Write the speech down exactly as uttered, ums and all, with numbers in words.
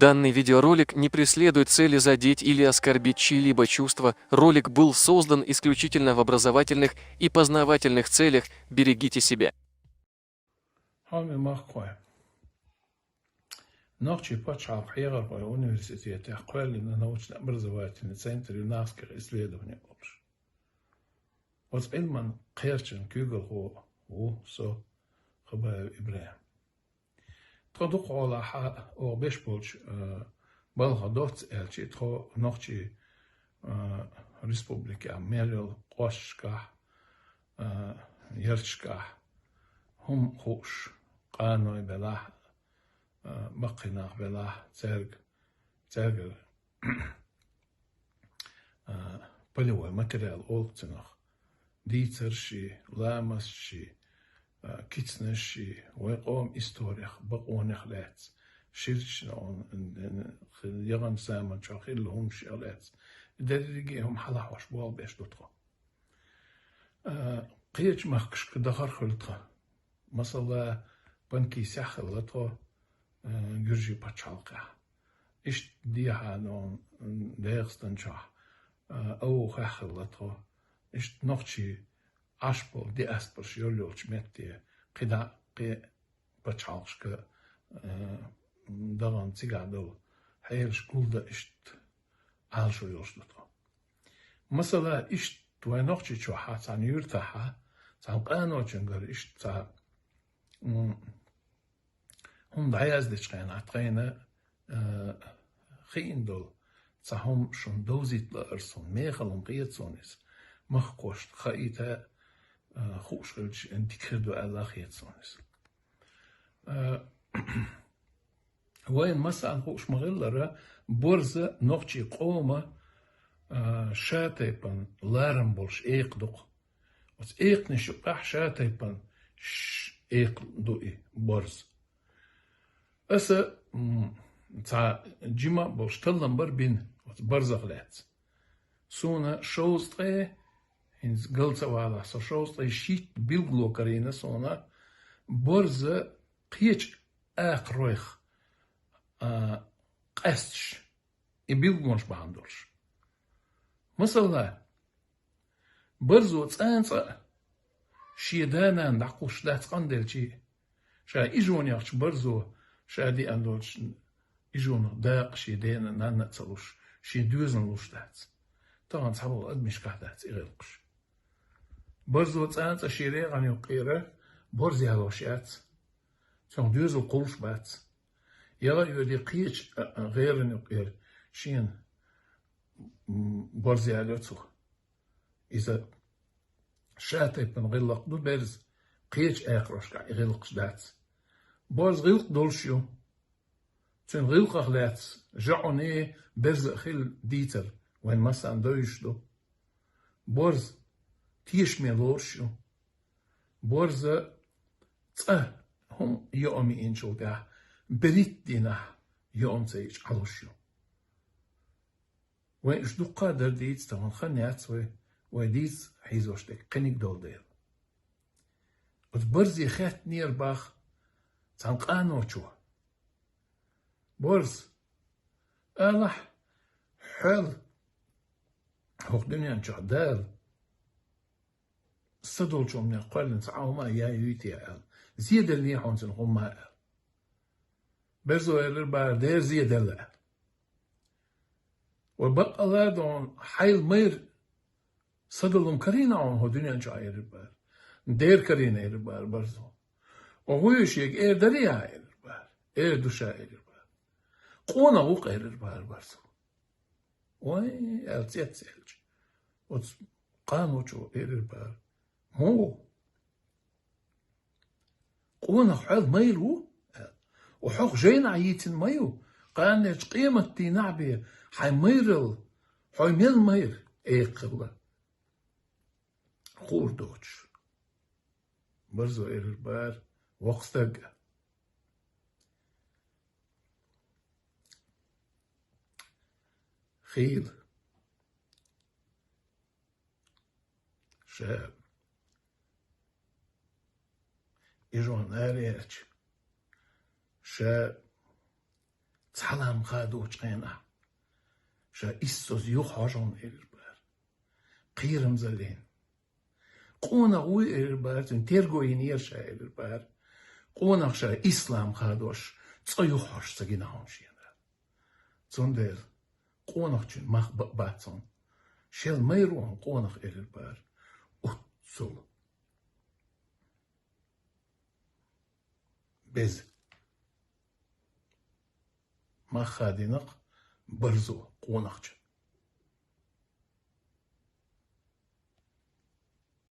Данный видеоролик не преследует цели задеть или оскорбить чьи-либо чувства. Ролик был создан исключительно в образовательных и познавательных целях. Берегите себя. Хьоме махкой. Нохчий пачхьалкх хьегӀархой университетехь кхоьллина научно-образовательный центр юнахских исследований олуш. Оцу Ӏилман кхерчан куьйгалхо ву со, Хабаев ИбрахӀим. Тхо дукхахьолахь оха беш болчу балха доцца аьлча, тхо нохчий республикехь мел йолу кӀошташкахь, ярташкахь хӀума хууш, къаной белахь, баккхий нах белахь, цаьрга, цаьргара полевой материал олу цунах. Дийцарши, ламасши, кицнашши, вайн къоман историх, бакъонех лаьцна, ширачу яханчу заманчохь хилла хӀуманех лаьцна. Дерриге а хӀума хьалахьош болх беш ду тхо. Кхечу махкашка дахар хуьлу тхан. Масала, Панкисехь хилла тхо, Гуьржийн пачхьалкхехь. Иштта дехьа нон ДегӀастан чохь, Авухехь хилла тхо. Иштта нохчий Ӏаш болу диаспораш йолу йолчу метте кхидӀа кхин пачхьалкхашка дахана цигахь долу хьелаш гулдан иштта Ӏалашо йолуш ду тхо. Масала, иштта вайн Нохчийчохь цхьана юьртахь, цхьана къаночуьнгара иштта цхьа хӀума дӀаяздечу хенахь тхайна хиъна долу цхьа хӀума шуна довзийта лаара суна, мехала хӀума хета суна иза. Махкошна хаийта, хууш хилча, дика хир ду аьлла хета суна иза. Вайн массарна хууш ма-хиллара, борз нохчийн къоман ша тайпана ларам болуш экха ду-кх. Оцу экханаш юкъахь ша тайпана ш-, экха ду и борз. Аса цхьа жима а болуш таллам бара бина оцу борзах лаьцна. Суна шовзткъе, хӀинца гал ца валахь, со шовзткъе шийтта билгало карийна суна, борз кхечу акхаройх къаьсташ, и билгалонаш бахьана долуш. Масала, борзо цкъа а шен да-нана дӀакхуссуш дац къанделчий. Ша ижонехчу борзо ша деана долчу ижонах дакъа шен дена-нанна а ца луш, шен доьзална луш дац. Тахана цхьаболу адамашкахь дац и гӀиллакхаш. Борзо цкъа а шен регӀан юккъера борз ялош яц. Цунах доьзал кхуллуш бац. Яла а йоьдий кхечу гӀеран юккъера шена борз яло цо. Иза ша тайпана гӀиллакх ду берзан, кхечу акхарошкахь и гӀиллакхаш дац. Борз гӀиллакх долуш ю. Цуьнан гӀиллакхах лаьцна жаӀуне берза а хилла дийцар вайн массарна довзуш ду. Борз тешаме лоруш ю. Борз цкъа хӀума йоӀам йиъначул тӀаьхьа берхӀитта дийнахь йоӀам ца йиъча Ӏалуш ю. Вайн уьш дуккха а дара дийца, тахана хан яц вай, вай дийца хьийзош дерг кхиниг долу дела. Оцу борзе хаьттинера боху цхьана къаночо: «Борз, алахь, хьоьл хӀокху дуьнен чохь Дала са долчу хӀуманех кхоьллина цхьа хӀума а яй юй те?» — аьлла. «Зеделлий хьуна цуьнан хӀумма?» — аьлла. Берзо элира бара: «Дера зеделла», — аьлла. «Вай баккъалла а дона хьайла майра садалун карийна хьуна хӀокху дуьнен чохь?» — элира бара. «Дера карийна», — элира бара Барзо. «Оха вуй шега эр дарий ахь?» — элира бара. «Эр ду ша», — элира бара. «Къонах ву-кх», — элира бара Барзо. «Ой», — аьлла цецъелча, оцу къаночо элира бара: «Муха ву? Къонах хьоьл майра ву?» — аьлла. «Ву хьох жайнахь йийцина ма ю. Къаннерчу къематдийнахь бен хьайн майралла, хьо мел майра экха хилла хуур доцуш». Барзо элира бара: «Воккха стаг, хийла ша ижонан араерча, ша Цхьа лам хадочу хенахь, ша иссаза юха хьожа хьуна, элира бара. Кхерамзаллин. Къонах вуй, элира бара, цуьнан терго йинера ша, элира бара. Къонах ша ислам хадош, цӀа юха хьожа ца гина хьуна шена. Цундела къонахчун мах ба-, бац хьуна. Шел майра ву хьуна къонах, элира бара. Оццул беза мах хадийнакх барзо къонахчун.